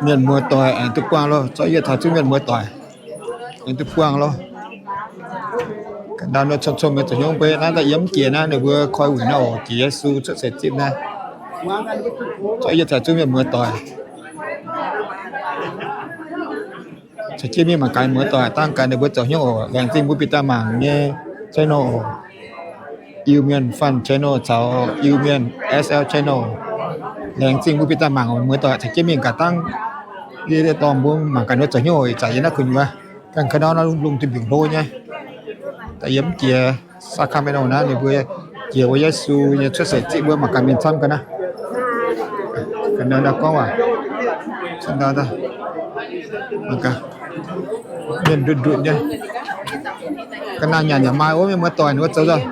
Mienh muoz-doic aengx duqv buangh loh, zorqv yietc taux zungv mienh muoz-doic aengx duqv buangh loh. Ga'ndau nor cong-cong mienh zoux hnyouv mbuo naaiv daaih yiem jiex naaiv, ninh mbuo koi wuic naaiv oc, jiex Yesu cuotv seix zipv naaiv. Zorqv yietc taux zungv mienh muoz-doic. Caux jienv mingh mangc gaax muoz-doic dangh gaax ninh mbuo zoux hnyouv oc. Laengz zingh mbuo bieqc daaih mangc nyei channel oc. Iu-Mienh Fun Channel caux Iu-Mienh S L Channel. Laengz zingh mbuo bieqc daaih mangc oc muoz-doic, caux jienv mingh gaax dangh yie dorh mbuo mangc gaax ninh mbuo zoux hnyouv oc. Ih zanc yie naaiv gu'nyuoz ganh ka'ndau naaiv lungh lungh duih mbiungc hlo nyei. Daaih yiem jiex Sacramento naaiv, ninh mbuo jiex wuov Yesu nyei cuotv seix zipv, mbuo mangc gaax mienh camv ga'naaiv. Ga'naaiv gorngv waac, mienh ndutv ndutv nyei. Ga'naaiv nyanc yaac maaih wuov mienh muoz-doic ninh mbuo zoux nzunc.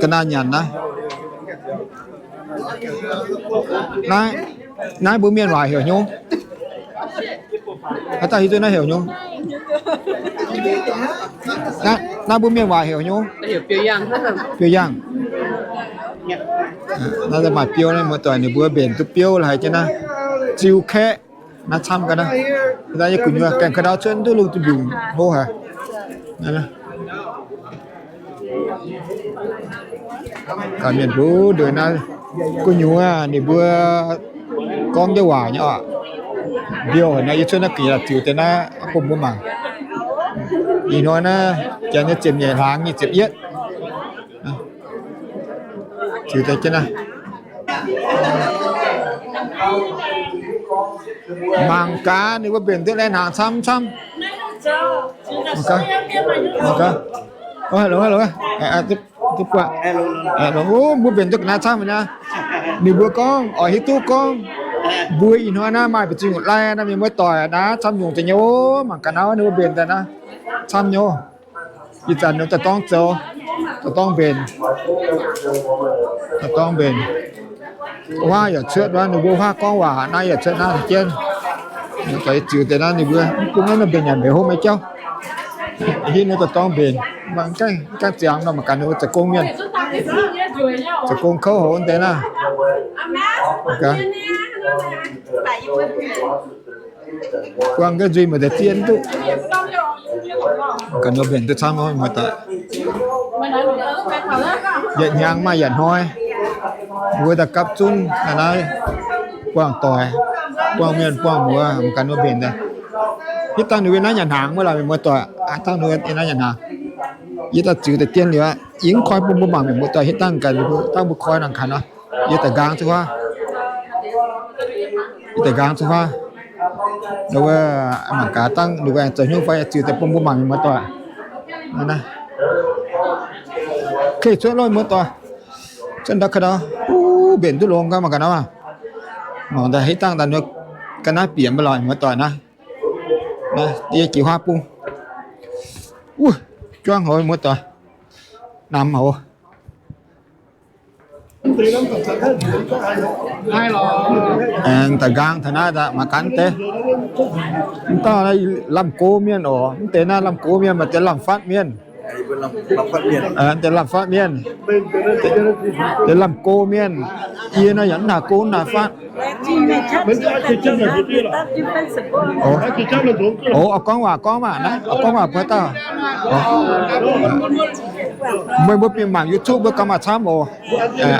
Ga'naaiv nyanc naaiv. Naaiv, naaiv mbuo mienh waac heuc hnyouv. Haaix dauh hiuv duqv naaiv heuc hnyouv? Naaiv, naaiv mbuo mienh waac heuc hnyouv? Biouv-yaangh. Naaiv maaih biouv naaiv, muoz-doic, ninh mbuo mbenc duqv biouv la'haiz jienv naaiv. Ziux kaeqv naaiv camv ga'naaiv. Naaiv yie gu'nyuoz ganh ka'ndau cuotv duqv lungh duih mbiungc hlo haic. Gaax mienh mbuo ndueic naaiv gu'nyuoz ninh mbuo gorngv jienv waac nyei oc. Mbiouh haic naaiv, yie cuotv naaiv ga'naaiv ziux deix naaiv bun mbuo mangc. Ih hnoi naaiv janx nyei ziepc nyeic hlaangx nyic ziepc yietv. Ziux deix jienv naaiv. Mangc gaax ninh mbuo mbenc duqv lai hnaangx camv camv. Mbuo mbenc duqv ga'naaiv camv naaiv. Ninh mbuo gorngv oix hiuv duqv gorngv mbuo ih hnoi naaiv maaih ba'zing nyungc lai naaiv, mienh muoz-doic naaiv camv nyungc deix nyei. Mangc gaax naaiv ninh mbuo mbenc daaih naaiv camv nyei. Ih zanc ninh daaih dorngv zoux, daaih dorngv mbenc, daaih dorngv mbenc. Huaav yaac cuotv wuov, ninh mbuo huaav gorngv waac naaiv yaac cuotv naaiv jienv. Ziux deix naaiv ninh mbuo mv bung naaiv mbenc nyanc mbenc hopv maiv jauv. Hitv ninh daaih dorngv mbenc, mv gaengh ziangx nor mangc gaax ninh mbuo zoux gong mienh, zoux gong kouv hoc deix naaiv. Buangh ga'nzuih maiv deix zien duqv. Ga'nor mbenc duqv camv muoz-doic. Yietc hnyangx maaih yietc hnoi, mbuo daaih gapv zunv naaiv, buangh doic, buangh mienh buangh muoz, ga'nor mbenc daaih. Hitv dangh ninh mbuo naaiv nyanc hnaangx wuov lorqc mienh muoz-doic, hitv dangh ninh mbuo naaiv nyanc hnaangx. Yie daaih ziux deix dien liuz, yie mv koi bun mbuo mangc mienh muoz-doic, hitv dangh gaax ninh mbuo, dangh mbuo koi nangc gaax nor. Yie daaih nqaang zuqc huaav, yie daaih nqaang zuqc huaav. Wuov mangc gaax dangh ninh mbuo aengx zoux hnyouv fai, ziux deix bun mbuo mangc mienh muoz-doic. Kei cuotv lov muoz-doic, cuotv ndau ka'ndau, mbenc duqv longx gaax mangc gaax nor. Mangc daaih hitv dangh daaih ga'naaiv bieqc mv lorqc muoz-doic naaiv. Naaiv yie jiex huaav bung. Wuov, juangv hoc muoz-doic, namx hoc. Aengx daaih nqaang taux naaiv daaih mangc gaax deix. Mv dauh naaiv lamh go mienh oc. Mv deix naaiv lamh go mienh, maaih deix lamh fatv mienh. Deix lamh fatv mienh, deix lamh go mienh. Yie nor yaac mv hnangv go mv hnangv fatv. Oc, gorngv waac gorngv maah, gorngv waac buatc dauh. Meih mbuo mingh mangc YouTube mbuo gauh maaih camv oc.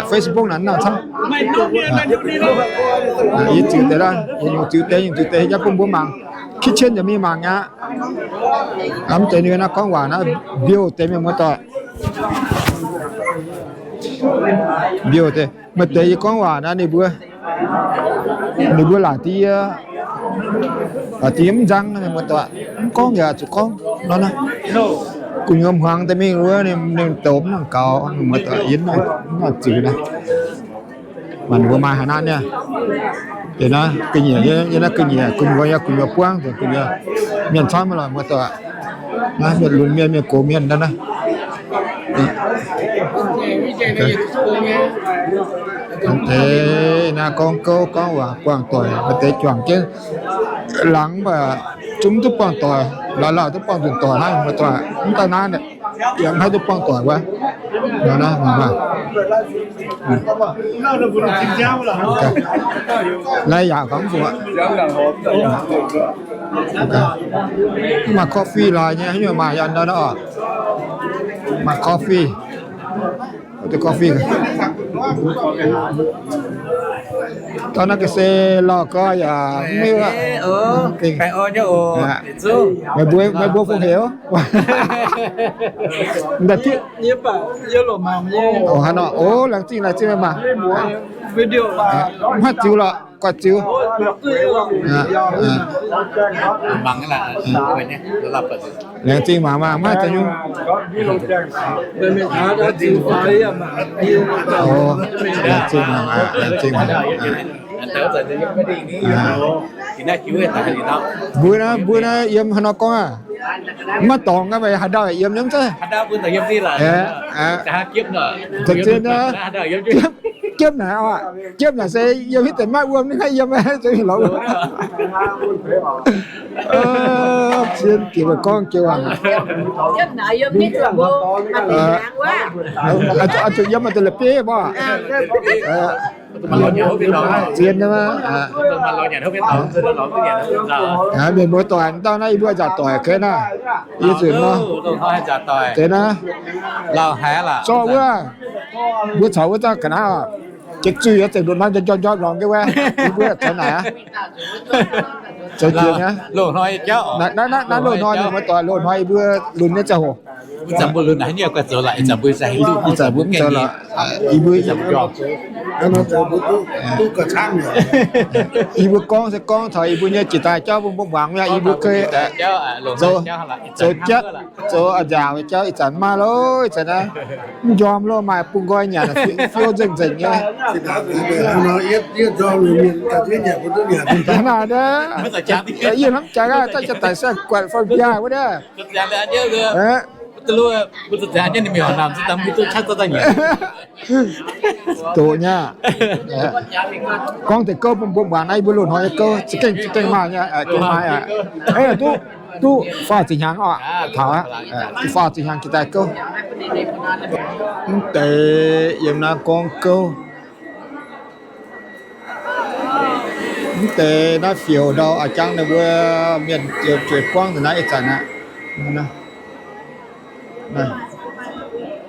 Facebook naaic mv nangc camv. Yie ziux deix, yie nyungc ziux deix, nyungc ziux deix yaac bun mbuo mangc. Kitchen yaac mingh mangc aqv. Mv deix ninh naaiv gorngv waac naaiv mbiouh deix mienh muoz-doic. Mbiouh deix, maaih deix yie gorngv waac naaiv ninh mbuo, ninh mbuo laaic deix yie, laaic deix yie mv nzang mienh muoz-doic, mv gorngv yaac zuqc gorngv nor naaiv. Gu'nyuoz hmuangx deix mingh wuov ninh, ninh douz mv nangc gaux mienh muoz-doic, yie mv nangc ziux naaiv. Mangc ninh mbuo maaih haaix naaiv niaa. Deix naaiv ga'nyiec, yie naaiv ga'nyiec, gu'nyuoz yaac gu'nyuoz buangv, gu'nyuoz mienh camv maiv lorqc muoz-doic. Naaiv mienh lunx mienh, mienh gox mienh naaiv naaiv. Deix naaiv gorngv gouv gorngv waac buangh doic, maaih deix juangc jienv laangz mv baac zungv duqv buangh doic, lauh lauh duqv buangh nzunc doic hnangv muoz-doic. Mv dauh naaiv Yiem haaix duqv buangh doic wuov. Nor naaiv mangc maah. Lai yaac kangv mv fungc aqv. Maaih coffee laaix nyei, haaix nyungc maaih yaac nor naaiv oc. Maaih coffee. Coffee. Dorh naaiv ga'sie lauh gorx yaac mv hiuv. Meih mbuo, meih mbuo fungc heuc? Hnangv nor, o, laengz zingh, laengz zingh meih maah. Mv haih ziux lorqc, guaih ziux. Laengz zingh mangc maah, mv haih zoux nyungc. Laengz zingh mangc, laengz zingh mangc. Mbuo naaiv, mbuo naaiv yiem haaix nor gorngv aqv? Maiv dorngx aqv, haaix ndau yiem nyei mv zeiz? Zien, jiepv naaic, jiepv naaic se yiem hitv deix maiv wuom, ninh haih yiem, zoux lorz. Zien jiex gorngv jiex waac. Zuqc yiem maaih deix la'bieiv mbuo. Zien mienh muoz-doic, dauh naaiv yie mbuo nzaaux doic ga'naaiv, yie zuqc nor, deix naaiv, zorqv wuov, mbuo caux wuov dauh ga'naaiv, jiex zuiz zengc ndutc nor njormh njormh lorngx ga'naaiv wuov, yie mbuo caux naaic aqv. Zoux jiex nyei. Naaiv loz-hnoi mienh muoz-doic, loz-hnoi yie mbuo lunx nyei ziangh hoc. Ih zanc mbuo mv zoux lorqc, yie mbuo, yie mbuo gorngv se gorngv taux yie mbuo nyei jiex daaih jauv mbuo mbuo muangx mi'aqv, yie mbuo zoux jatv, zoux nziaauc jauv ih zanc maaih loh, ih zanc naaiv mv njormh loh, maaih bun nqoi nyanc, fiou nzengc nzengc nyei. Yie hnamv jaax aqv, daaih jiex daic se guatc fai biaa wuov. Doqc nyei. Gorngv deix gouv bun mbuo muangx naaiv, mbuo loz-hnoi nyei gouv za'gengh, za'gengh maaih nyei, gengh maaih aqv. Duqv, duqv faah ziepc hnyangx oc, taux aqv. Duqv faah ziepc hnyangx jiex daaih gouv. Mv deix yiem naaiv gorngv gouv. Mv deix naaiv fioux ndau a'jang ninh mbuo mienh ziouc zueiz buangv nzengc naaiv ih zanc aqv.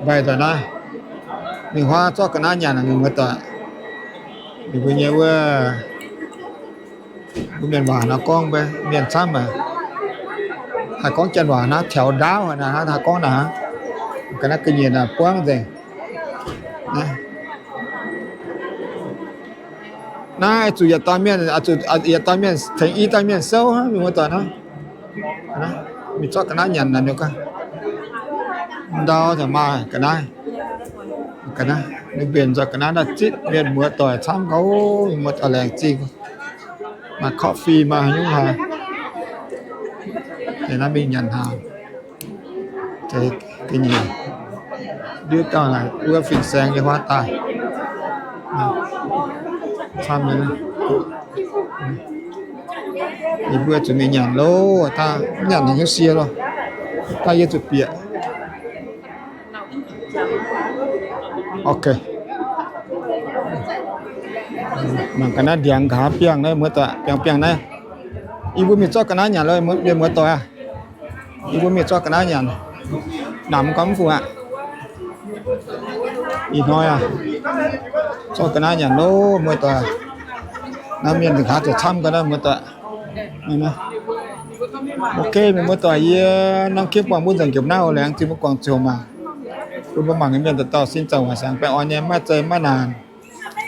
Mbaih nzengc naaiv, mingh huaav zorqv ga'naaiv nyanc mingh muoz doic. Ninh mbuo nyei wuov, mbuo mienh waac naaiv gorngv mbuo mienh camv, haih gorngv janx waac naaiv taux ndaauv, haih gorngv naaiv, ga'naaiv ga'nyiec naaiv buangv nzengc. Naaiv zuqc yietc dauh mienh, zuqc yietc dauh mienh tengx i dauh mienh souv mingh muoz doic naaiv. Mingh zorqv ga'naaiv nyanc naaiv. Ndau maaih ga'naaiv, ninh mbenc nzoih ga'naaiv naaiv zipv mienh muoz doic camv gauh, mienh muoz doic laengz zingh. Maaih coffee maaih haaix nyungc haaix, naaiv mingh nyanc hnaangx. Ga'nyiec, ndiev dangh wuov fin-saeng nyei huaav daaih. Camv nyei. Yie mbuo zuqc mingh nyanc loh, daaih mv nyanc haaix nyungc sie loh. Daaih yie zuqc bieqc. Ok. Mangc ga'naaiv ndiangx nqa'haav biangh naaiv, muoz-doic, biangh biangh naaiv. Yie mbuo mingh zorqv ga'naaiv nyanc loh, mienh muoz-doic aac. Yie mbuo mingh zorqv ga'naaiv nyanc. Namx gorngv mv fungc aqv. Ih hnoi aac, zorqv ga'naaiv nyanc loh, muoz-doic. Naaiv mienh nqa'haav ziouc camv ga'naaiv, muoz-doic. Ok, mienh muoz-doic, yie norm clip buangh mbuo nzengc jomc naaiv oc. Laengz zingh mbuo guangc ziouc mangc. Bun mbuo mangc nyei mienh dauh dauh sin zaangc waaic siangx baengh orn nyei, maiv zeiz maiv naanc.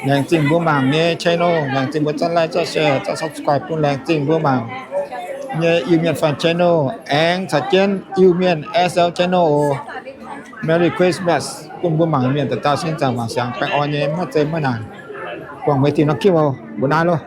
Laengz zingh mbuo mangc nyei channel, laengz zingh mbuo zanv like, zanv share, zanv subscribe bun laengz zingh mbuo mangc nyei Iu-Mienh fun channel aengx caux jienv Iu-Mienh S L channel oc. Merry Christmas bun mbuo mangc nyei mienh dauh dauh sin zaangc waaic siangx baengh orn nyei, maiv zeiz maiv naanc. Buangh mbuo tengx norm clip oc, mbuo naaiv loh.